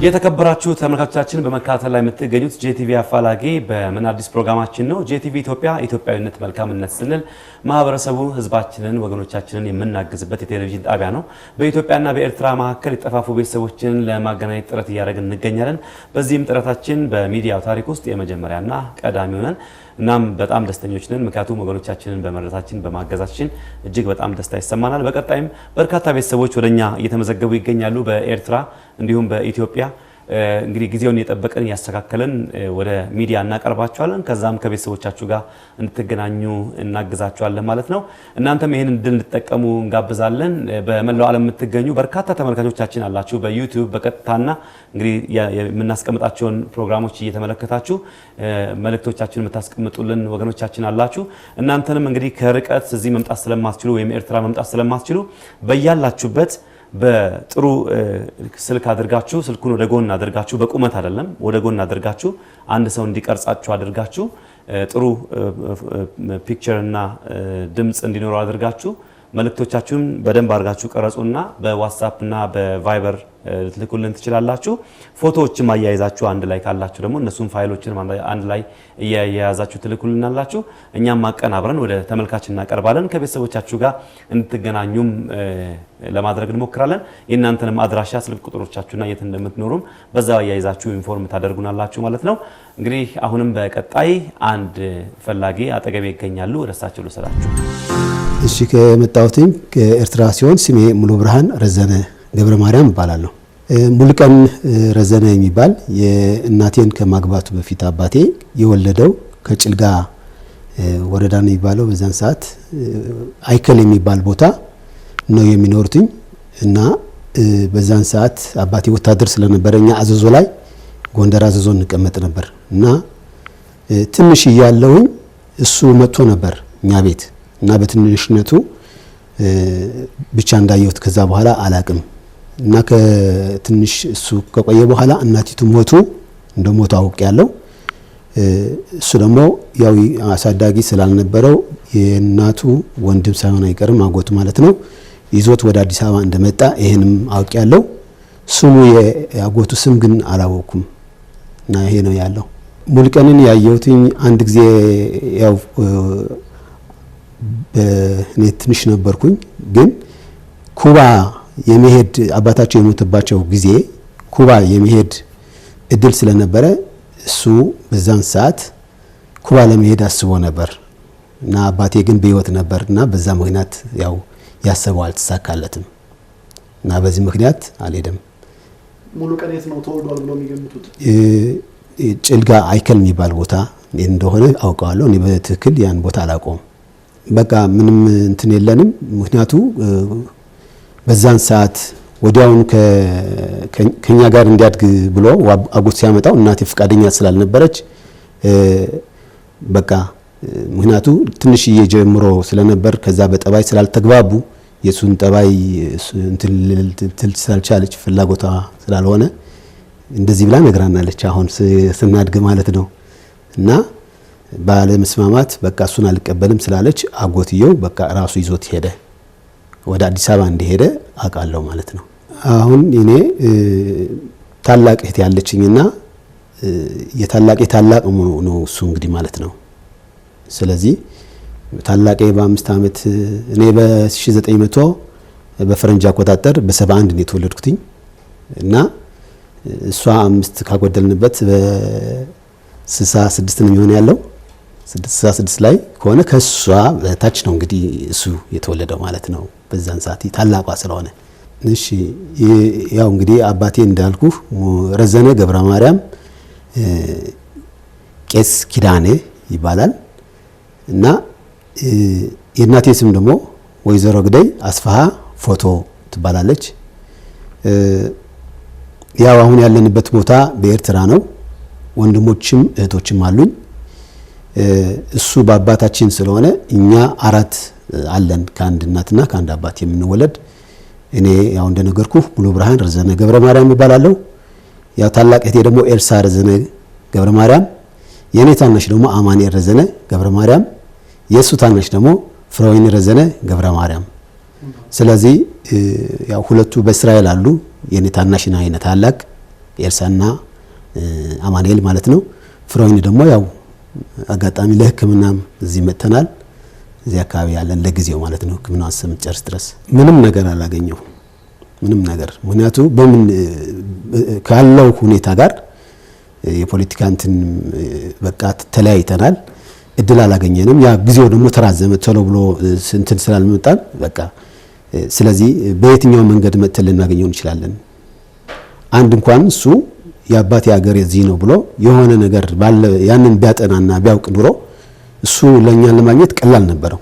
የተከበራችሁ ተመልካቾቻችን፣ በመከታተል ላይ የምትገኙት ጄቲቪ አፋላጊ በምን አዲስ ፕሮግራማችን ነው። ጄቲቪ ኢትዮጵያ ኢትዮጵያዊነት መልካምነት ስንል ማህበረሰቡ፣ ህዝባችንን፣ ወገኖቻችንን የምናግዝበት የቴሌቪዥን ጣቢያ ነው። በኢትዮጵያና በኤርትራ መካከል የጠፋፉ ቤተሰቦችን ለማገናኘት ጥረት እያደረግን እንገኛለን። በዚህም ጥረታችን በሚዲያው ታሪክ ውስጥ የመጀመሪያና ቀዳሚ ሆነን እናም በጣም ደስተኞች ነን። ምክንያቱም ወገኖቻችንን በመረዳታችን፣ በማገዛችን እጅግ በጣም ደስታ ይሰማናል። በቀጣይም በርካታ ቤተሰቦች ወደኛ እየተመዘገቡ ይገኛሉ። በኤርትራ እንዲሁም በኢትዮጵያ እንግዲህ ጊዜውን የጠበቅን እያስተካከልን ወደ ሚዲያ እናቀርባችኋለን። ከዛም ከቤተሰቦቻችሁ ጋር እንድትገናኙ እናግዛችኋለን ማለት ነው። እናንተም ይህን እድል እንድትጠቀሙ እንጋብዛለን። በመላው ዓለም የምትገኙ በርካታ ተመልካቾቻችን አላችሁ። በ YouTube በቀጥታና እንግዲህ የምናስቀምጣቸውን ፕሮግራሞች እየተመለከታችሁ መልእክቶቻችሁን የምታስቀምጡልን ወገኖቻችን አላችሁ። እናንተንም እንግዲህ ከርቀት እዚህ መምጣት ስለማትችሉ ወይም ኤርትራ መምጣት ስለማትችሉ በያላችሁበት በጥሩ ስልክ አድርጋችሁ፣ ስልኩን ወደ ጎን አድርጋችሁ፣ በቁመት አይደለም፣ ወደ ጎን አድርጋችሁ፣ አንድ ሰው እንዲቀርጻችሁ አድርጋችሁ፣ ጥሩ picture እና ድምፅ እንዲኖረው አድርጋችሁ መልእክቶቻችሁን በደንብ አድርጋችሁ ቀረጹና በ WhatsApp እና በ Viber ልትልኩልን ትችላላችሁ። ፎቶዎችም አያይዛችሁ አንድ ላይ ካላችሁ ደግሞ እነሱን ፋይሎችን አንድ ላይ እያያዛችሁ ትልኩልናላችሁ። እኛም አቀናብረን ወደ ተመልካች እናቀርባለን። ከቤተሰቦቻችሁ ጋር እንድትገናኙም ለማድረግ እንሞክራለን። የእናንተንም አድራሻ፣ ስልክ ቁጥሮቻችሁና የት እንደምትኖሩም በዛ አያይዛችሁ inform ታደርጉናላችሁ ማለት ነው። እንግዲህ አሁንም በቀጣይ አንድ ፈላጊ አጠገቤ ይገኛሉ። ወደ እሳቸው ልውሰዳችሁ። እሺ፣ ከመጣሁትኝ ከኤርትራ ሲሆን ስሜ ሙሉ ብርሃን ረዘነ ገብረ ማርያም እባላለሁ። ሙሉቀን ረዘነ የሚባል የእናቴን ከማግባቱ በፊት አባቴ የወለደው ከጭልጋ ወረዳ ነው የሚባለው፣ በዛን ሰዓት አይከል የሚባል ቦታ ነው የሚኖሩትኝ። እና በዛን ሰዓት አባቴ ወታደር ስለነበረ እኛ አዘዞ ላይ፣ ጎንደር አዘዞ እንቀመጥ ነበር። እና ትንሽ እያለሁኝ እሱ መጥቶ ነበር እኛ ቤት። እና በትንሽነቱ ብቻ እንዳየሁት ከዛ በኋላ አላቅም። እና ከትንሽ እሱ ከቆየ በኋላ እናቲቱ ሞቱ፣ እንደ ሞቱ አውቅ ያለው። እሱ ደግሞ ያው አሳዳጊ ስላልነበረው የእናቱ ወንድም ሳይሆን አይቀርም፣ አጎቱ ማለት ነው፣ ይዞት ወደ አዲስ አበባ እንደመጣ ይሄንም አውቅ ያለው። ስሙ የአጎቱ ስም ግን አላወኩም። እና ይሄ ነው ያለው። ሙሉቀንን ያየሁትኝ አንድ ጊዜ ያው እኔ ትንሽ ነበርኩኝ፣ ግን ኩባ የመሄድ፣ አባታቸው የሞተባቸው ጊዜ ኩባ የመሄድ እድል ስለነበረ እሱ በዛን ሰዓት ኩባ ለመሄድ አስቦ ነበር። እና አባቴ ግን በህይወት ነበር እና በዛ ምክንያት ያው ያሰበው አልተሳካለትም እና በዚህ ምክንያት አልሄደም። ሙሉ ቀን የት ነው ተወልዷል ብለው የሚገምቱት? ጭልጋ አይከል የሚባል ቦታ እንደሆነ አውቀዋለሁ። እኔ በትክክል ያን ቦታ አላውቀውም። በቃ ምንም እንትን የለንም። ምክንያቱ በዛን ሰዓት ወዲያውኑ ከኛ ጋር እንዲያድግ ብሎ አጎት ሲያመጣው እናቴ ፈቃደኛ ስላልነበረች፣ በቃ ምክንያቱ ትንሽዬ ጀምሮ ስለነበር ከዛ በጠባይ ስላልተግባቡ፣ የእሱን ጠባይ እንትን ልትል ስላልቻለች፣ ፍላጎቷ ስላልሆነ እንደዚህ ብላ ነግራናለች። አሁን ስናድግ ማለት ነው። እና ባለመስማማት በቃ እሱን አልቀበልም ስላለች አጎትየው በቃ ራሱ ይዞት ሄደ። ወደ አዲስ አበባ እንደሄደ አውቃለሁ ማለት ነው። አሁን እኔ ታላቅ እህት ያለችኝና የታላቄ ታላቅ ነው እሱ እንግዲህ ማለት ነው። ስለዚህ ታላቄ በ5 ዓመት፣ እኔ በ1900 በፈረንጅ አቆጣጠር በ71 ነው የተወለድኩትኝ። እና እሷ 5 ካጎደልንበት በ66 ነው የሚሆን ያለው። 66 ላይ ከሆነ ከሷ በታች ነው እንግዲህ እሱ የተወለደው ማለት ነው። በዛን ሰዓት ታላቋ ስለሆነ። እሺ፣ ያው እንግዲህ አባቴ እንዳልኩ ረዘነ ገብረ ማርያም ቄስ ኪዳኔ ይባላል። እና የእናቴ ስም ደግሞ ወይዘሮ ግደይ አስፋሃ ፎቶ ትባላለች። ያው አሁን ያለንበት ቦታ በኤርትራ ነው። ወንድሞችም እህቶችም አሉኝ። እሱ በአባታችን ስለሆነ እኛ አራት አለን ከአንድ እናትና ከአንድ አባት የምንወለድ። እኔ ያው እንደነገርኩ ሙሉ ብርሃን ረዘነ ገብረ ማርያም እባላለሁ። ያው ታላቅ እህቴ ደግሞ ኤልሳ ረዘነ ገብረ ማርያም፣ የእኔ ታናሽ ደግሞ አማኑኤል ረዘነ ገብረ ማርያም፣ የእሱ ታናሽ ደግሞ ፍሬወይኒ ረዘነ ገብረ ማርያም። ስለዚህ ያው ሁለቱ በእስራኤል አሉ። የኔ ታናሽና የኔ ታላቅ ኤልሳና አማኑኤል ማለት ነው። ፍሮይን ደግሞ ያው አጋጣሚ ለሕክምናም እዚህ መጥተናል። እዚህ አካባቢ ያለን ለጊዜው ማለት ነው፣ ሕክምናዋን እስከምትጨርስ ድረስ ምንም ነገር አላገኘው፣ ምንም ነገር። ምክንያቱ በምን ካለው ሁኔታ ጋር የፖለቲካ እንትን በቃ ተለያይተናል። እድል አላገኘንም። ያ ጊዜው ደግሞ ተራዘመ፣ ቶሎ ብሎ እንትን ስላልመጣን በቃ። ስለዚህ በየትኛው መንገድ መጥተን ልናገኘው እንችላለን? አንድ እንኳን እሱ የአባቴ ሀገር የዚህ ነው ብሎ የሆነ ነገር ባለ ያንን ቢያጠናና ቢያውቅ ኑሮ እሱ ለእኛን ለማግኘት ቀላል ነበረው።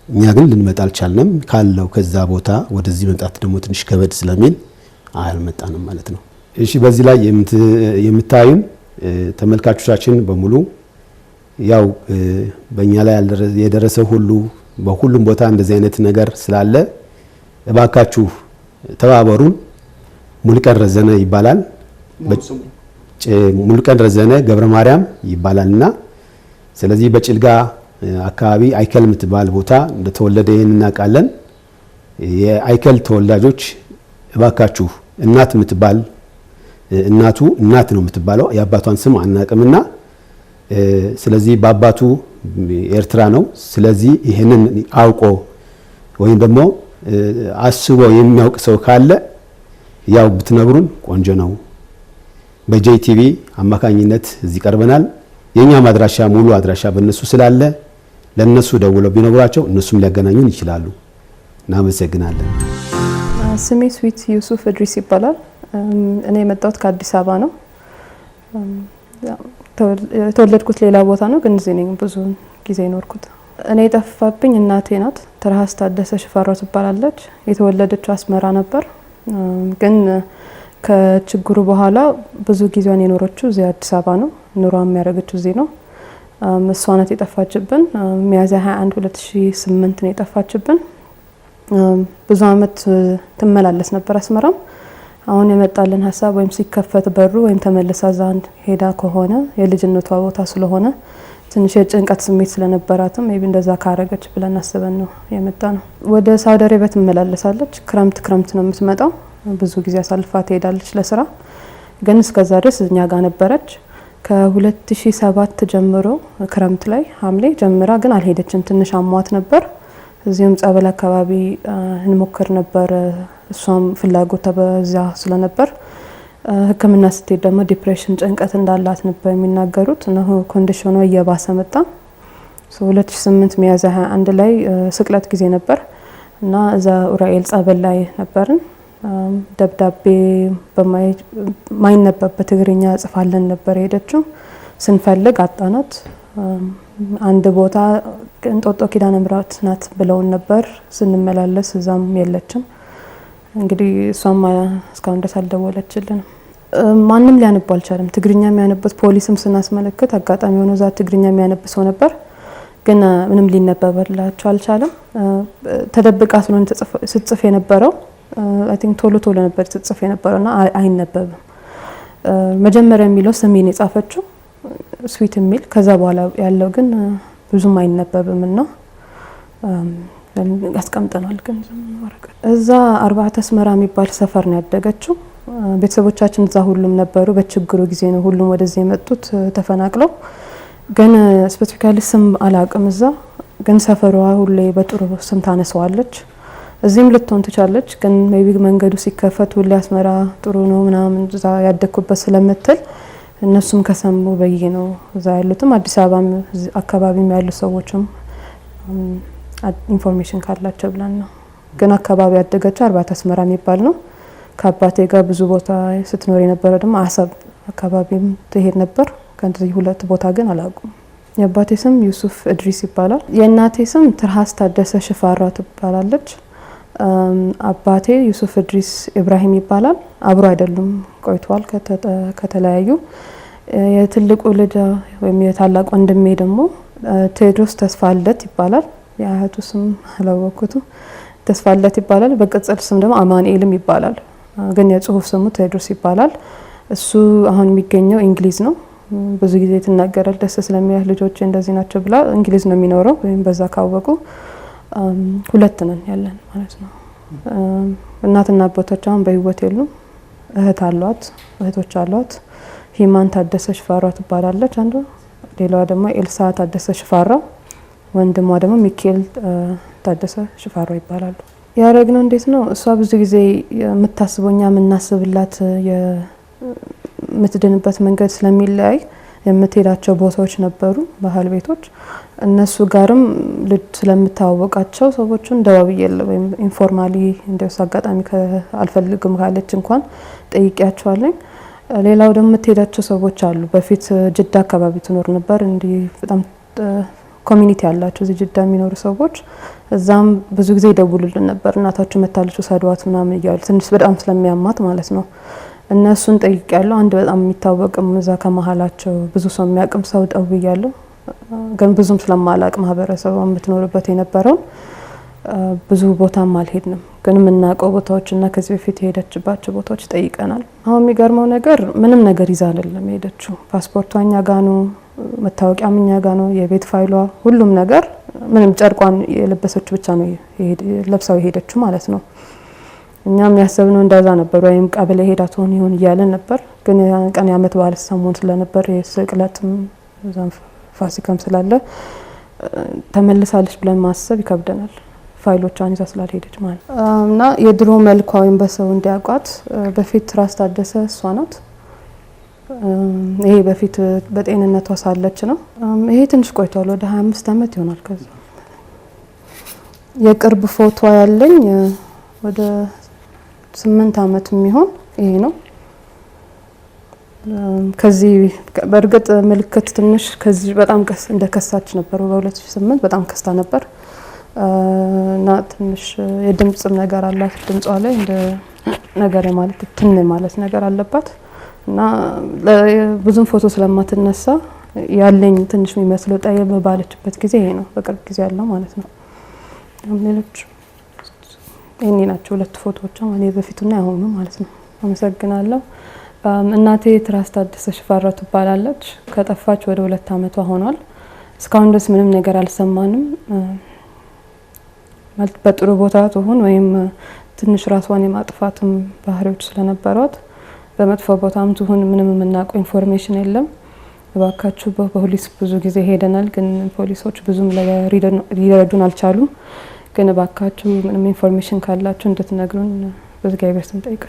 እኛ ግን ልንመጣ አልቻልንም። ካለው ከዛ ቦታ ወደዚህ መምጣት ደግሞ ትንሽ ከበድ ስለሚል አልመጣንም ማለት ነው። እሺ፣ በዚህ ላይ የምታዩን ተመልካቾቻችን በሙሉ፣ ያው በእኛ ላይ የደረሰው ሁሉ በሁሉም ቦታ እንደዚህ አይነት ነገር ስላለ እባካችሁ ተባበሩን። ሙሉቀን ረዘነ ይባላል። ሙሉቀን ረዘነ ገብረ ማርያም ይባላልና ስለዚህ በጭልጋ አካባቢ አይከል የምትባል ቦታ እንደተወለደ ይህን እናውቃለን። የአይከል ተወላጆች እባካችሁ እናት የምትባል፣ እናቱ እናት ነው የምትባለው፣ የአባቷን ስም አናውቅምና ስለዚህ በአባቱ ኤርትራ ነው። ስለዚህ ይህንን አውቆ ወይም ደግሞ አስቦ የሚያውቅ ሰው ካለ ያው ብትነግሩን ቆንጆ ነው። በጄቲቪ አማካኝነት እዚህ ቀርበናል። የኛም አድራሻ፣ ሙሉ አድራሻ በእነሱ ስላለ ለእነሱ ደውለው ቢነግሯቸው እነሱም ሊያገናኙን ይችላሉ። እናመሰግናለን። ስሜ ስዊት ዩሱፍ እድሪስ ይባላል። እኔ የመጣሁት ከአዲስ አበባ ነው። የተወለድኩት ሌላ ቦታ ነው፣ ግን እዚህ ነኝ ብዙ ጊዜ የኖርኩት። እኔ የጠፋብኝ እናቴ ናት። ትርሃስ ታደሰ ሽፈራው ትባላለች። የተወለደችው አስመራ ነበር፣ ግን ከችግሩ በኋላ ብዙ ጊዜዋን የኖረችው እዚህ አዲስ አበባ ነው። ኑሯን የሚያደርገችው እዚህ ነው። እሷ ናት የጠፋችብን። ሚያዝያ 21 2008 ነው የጠፋችብን። ብዙ አመት ትመላለስ ነበር አስመራም። አሁን የመጣልን ሀሳብ ወይም ሲከፈት በሩ ወይም ተመልሳ እዛ ሄዳ ከሆነ፣ የልጅነቷ ቦታ ስለሆነ፣ ትንሽ የጭንቀት ስሜት ስለነበራትም maybe እንደዛ ካረገች ብለን አስበን ነው የመጣነው። ወደ ሳውዲ አረቢያ ትመላለሳለች። ክረምት ክረምት ነው የምትመጣው። ብዙ ጊዜ አሳልፋ ትሄዳለች ለስራ። ግን እስከዛ ድረስ እኛ ጋር ነበረች። ከ2007 ጀምሮ ክረምት ላይ ሐምሌ ጀምራ ግን አልሄደችም። ትንሽ አሟት ነበር። እዚሁም ጸበል አካባቢ እንሞክር ነበር። እሷም ፍላጎቷ በዛ ስለነበር ሕክምና ስትሄድ ደግሞ depression፣ ጭንቀት እንዳላት ነበር የሚናገሩት እና condition ኗ እየባሰ መጣ። 2008 ሚያዝያ 21 ላይ ስቅለት ጊዜ ነበር እና እዛ ኡራኤል ጸበል ላይ ነበርን። ደብዳቤ በማይነበብ በትግርኛ ጽፋለን ነበር የሄደችው። ስንፈልግ አጣናት። አንድ ቦታ እንጦጦ ኪዳነ ምሕረት ናት ብለውን ነበር። ስንመላለስ እዛም የለችም። እንግዲህ እሷም እስካሁን ድረስ አልደወለችልንም። ማንም ሊያነቡ አልቻለም። ትግርኛ የሚያነቡት ፖሊስም ስናስመለክት አጋጣሚ ሆኖ እዛ ትግርኛ የሚያነብ ሰው ነበር፣ ግን ምንም ሊነበብላቸው አልቻለም። ተደብቃ ስለሆነ ስትጽፍ የነበረው፣ I think ቶሎ ቶሎ ነበር ስትጽፍ የነበረው እና አይነበብም። መጀመሪያ የሚለው ስሜን የጻፈችው ስዊት የሚል፣ ከዛ በኋላ ያለው ግን ብዙም አይነበብም እና አስቀምጠናል። ግን ወረቀት እዛ አርባዕተ አስመራ የሚባል ሰፈር ነው ያደገችው። ቤተሰቦቻችን እዛ ሁሉም ነበሩ። በችግሩ ጊዜ ነው ሁሉም ወደዚህ የመጡት ተፈናቅለው። ግን specifically ስም አላውቅም። እዛ ግን ሰፈሯ ሁሌ በጥሩ ስም ታነሰዋለች። እዚህም ልትሆን ትቻለች። ግን maybe መንገዱ ሲከፈት ሁሌ አስመራ ጥሩ ነው ምናምን እዛ ያደግኩበት ስለምትል እነሱም ከሰሙ በይ ነው። እዛ ያሉትም አዲስ አበባም አካባቢም ያሉ ሰዎችም information ካላቸው ብለን ነው። ግን አካባቢ ያደገችው አርባዕተ አስመራ የሚባል ነው። ከአባቴ ጋር ብዙ ቦታ ስትኖር የነበረ ደግሞ አሰብ አካባቢም ትሄድ ነበር። ከዚህ ሁለት ቦታ ግን አላውቅም። የአባቴ ስም ዩሱፍ እድሪስ ይባላል። የእናቴ ስም ትርሃስ ታደሰ ሽፋራ ትባላለች። አባቴ ዩሱፍ እድሪስ ኢብራሂም ይባላል። አብሮ አይደሉም፣ ቆይተዋል ከተለያዩ። የትልቁ ልጅ ወይም የታላቅ ወንድሜ ደግሞ ቴዎድሮስ ተስፋልደት ይባላል። የአያቱ ስም አላወቅኩትም። ተስፋልደት ይባላል። በቅጽል ስም ደግሞ አማኑኤልም ይባላል። ግን የጽሁፍ ስሙ ቴዎድሮስ ይባላል። እሱ አሁን የሚገኘው እንግሊዝ ነው። ብዙ ጊዜ ትናገራል። ደስ ስለሚላት ልጆች እንደዚህ ናቸው ብላ እንግሊዝ ነው የሚኖረው። ወይም በዛ ካወቁ ሁለት ነን ያለን ማለት ነው። እናትና አባቶች አሁን በህይወት የሉም። እህት አሏት፣ እህቶች አሏት። ሂማን ታደሰ ሽፈራው ትባላለች አንዷ። ሌላዋ ደግሞ ኤልሳ ታደሰ ሽፈራው፣ ወንድሟ ደግሞ ሚካኤል ታደሰ ሽፈራው ይባላሉ። ያደረግነው እንዴት ነው? እሷ ብዙ ጊዜ የምታስበው እኛ የምናስብላት የምትድንበት መንገድ ስለሚለያይ የምትሄዳቸው ቦታዎች ነበሩ፣ ባህል ቤቶች። እነሱ ጋርም ልጅ ስለምታዋወቃቸው ሰዎቹን ደዋውዬ ወይም informally እንደሱ አጋጣሚ አልፈልግም ካለች እንኳን ጠይቂያቸዋለኝ። ሌላው ደግሞ የምትሄዳቸው ሰዎች አሉ። በፊት ጅዳ አካባቢ ትኖር ነበር። እንዲህ በጣም community ያላቸው እዚህ ጅዳ የሚኖሩ ሰዎች እዛም ብዙ ጊዜ ይደውሉልን ነበር። እናታችሁ መታለች ውሰዷት ምናምን እያሉ፣ ትንሽ በጣም ስለሚያማት ማለት ነው። እነሱን ጠይቄያለሁ። አንድ በጣም የሚታወቅም እዛ ከመሀላቸው ብዙ ሰው የሚያውቅም ሰው ደውያለሁ። ግን ብዙም ስለማላቅ ማህበረሰቡ የምትኖርበት የነበረውን ብዙ ቦታም አልሄድንም። ግን የምናውቀው ቦታዎች እና ከዚህ በፊት የሄደችባቸው ቦታዎች ጠይቀናል። አሁን የሚገርመው ነገር ምንም ነገር ይዛ አይደለም የሄደችው። ፓስፖርቷ እኛ ጋ ነው፣ መታወቂያም እኛ ጋ ነው፣ የቤት ፋይሏ፣ ሁሉም ነገር፣ ምንም ጨርቋን የለበሰችው ብቻ ነው ለብሳው የሄደችው ማለት ነው። እኛም ያሰብነው እንደዛ ነበር፣ ወይም ቀበሌ ሄዳ ትሆን ይሆን እያለን ነበር። ግን ያን ቀን የዓመት በዓል ሰሞን ስለነበር፣ የስቅለትም እዛም ፋሲካም ስላለ፣ ተመልሳለች ብለን ማሰብ ይከብደናል። ፋይሎቿን ይዛ ስላልሄደች ማለት ነው። እና የድሮ መልኳ ወይም በሰው እንዲያውቋት በፊት ትራስ ታደሰ እሷ ናት። ይሄ በፊት በጤንነቷ ሳለች ነው። ይሄ ትንሽ ቆይቷል፣ ወደ 25 ዓመት ይሆናል። ከዛ የቅርብ ፎቶ ያለኝ ወደ 8 ዓመት የሚሆን ይሄ ነው። ከዚህ በእርግጥ ምልክት ትንሽ ከዚህ በጣም እንደ ከሳች ነበር። በ2008 በጣም ከስታ ነበር እና ትንሽ የድምጽም ነገር አላት። ድምጿ ላይ እንደ ነገር ማለት ትን ማለት ነገር አለባት እና ብዙም ፎቶ ስለማትነሳ ያለኝ ትንሽ የሚመስለው ጠየም ባለችበት ጊዜ ይሄ ነው፣ በቅርብ ጊዜ ያለው ማለት ነው። ሌሎች ይሄኔ ናቸው ሁለት ፎቶዎች ማለት በፊቱና ያሁኑ ማለት ነው። አመሰግናለሁ። እናቴ ትራስ ታደሰ ሽፈራው ትባላለች። ከጠፋች ወደ 2 ዓመቷ ሆኗል። እስካሁን ድረስ ምንም ነገር አልሰማንም። ማለት በጥሩ ቦታ ትሁን ወይም ትንሽ ራሷን የማጥፋትም ባህሪዎች ስለነበሯት በመጥፎ ቦታም ትሁን ምንም የምናውቀው information የለም። እባካችሁ፣ በፖሊስ ብዙ ጊዜ ሄደናል፣ ግን ፖሊሶች ብዙም ሊረዱን አልቻሉም። ግን እባካችሁ ምንም information ካላችሁ እንድትነግሩን በእግዚአብሔር ስም ጠይቃችሁ